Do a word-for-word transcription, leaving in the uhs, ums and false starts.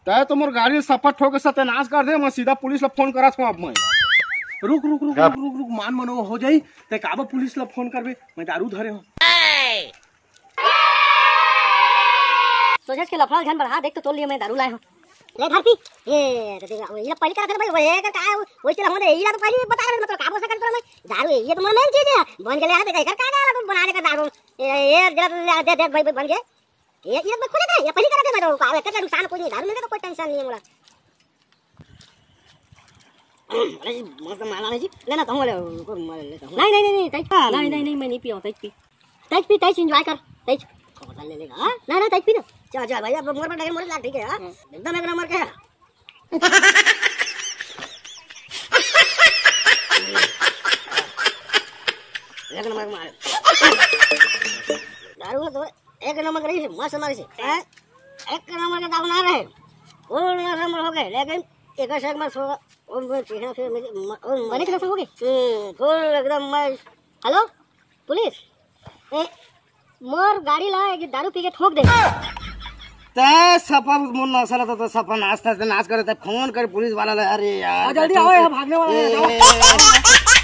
तैं तो मोर गाड़ी ल सफा ठोक के सत्यानाश कर दे। मैं सीधा पुलिस ला फोन करत हूँ अब मैं। रुक रुक रुक रुक रुक रुक, मान मनो हो जाई। तैं काबर पुलिस ला फोन करबे? मैं दारू धरे हूँ। सोचेस के लफड़ा झन बढ़ा, देख तो तोल लिया मैं दारू लाए हूँ। ले धर पी। ये तो देख, ये पहली तरह से भाई, ये कर का है? वो चला होने, ये तो पहली बता रहे, मतलब, काबू से कर तो मैं दारू, ये तो मोर मेन चीज है। बन के ले आ, देख, कर का है, तुम बनाने का दारू। ये, ये जरा तू ले आ, दे, दे, भाई, भाई, बन गए। ये, ये तो खुद है, ये पहली तरह से मैं तो, काबू, इतना नुकसान कोई नहीं, दारू मिलने का कोई टेंशन नहीं है मोला। अरे, मस्त माला नहीं जी, लेना तो हूँ, ले, को मार लेता हूँ। नहीं, नहीं, नहीं, नहीं, तैं, हाँ, नहीं, नहीं, नहीं। नहीं, मैं नहीं पिया हूँ, तैं पी। तैं पी, तैं एंजॉय कर, तैं। खबर ले लेगा, हाँ? ना, ना, तैं पी ना। चल, चल भाई, अब मोर पर डगे मोर लाग, ठीक है, हाँ? हाँ। एकदम एक नंबर के है। एक नंबर के मारे। दारू तो एक नंबर के रही, मस्त मारे से, हैं? एक नंबर के दारू ना रहे। वो नंबर हो गए, लेकिन एक से एक मस्त होगा। वो मैं चीखना फिर मेरी म-, वो बने चला हो गए? हम्म, फुल एकदम मस्त। Hello, police? ए, मोर गाड़ी ला एक दारू पी के ठोक दे। तैं सफा मोर नशा ला तो, तो सफा नाश, नाश, नाश करे, तैं फोन कर पुलिस वाला ला। अरे यार, आ, जल्दी आओ, यहाँ भागने वाला है, ए, जाओ। ए, ए,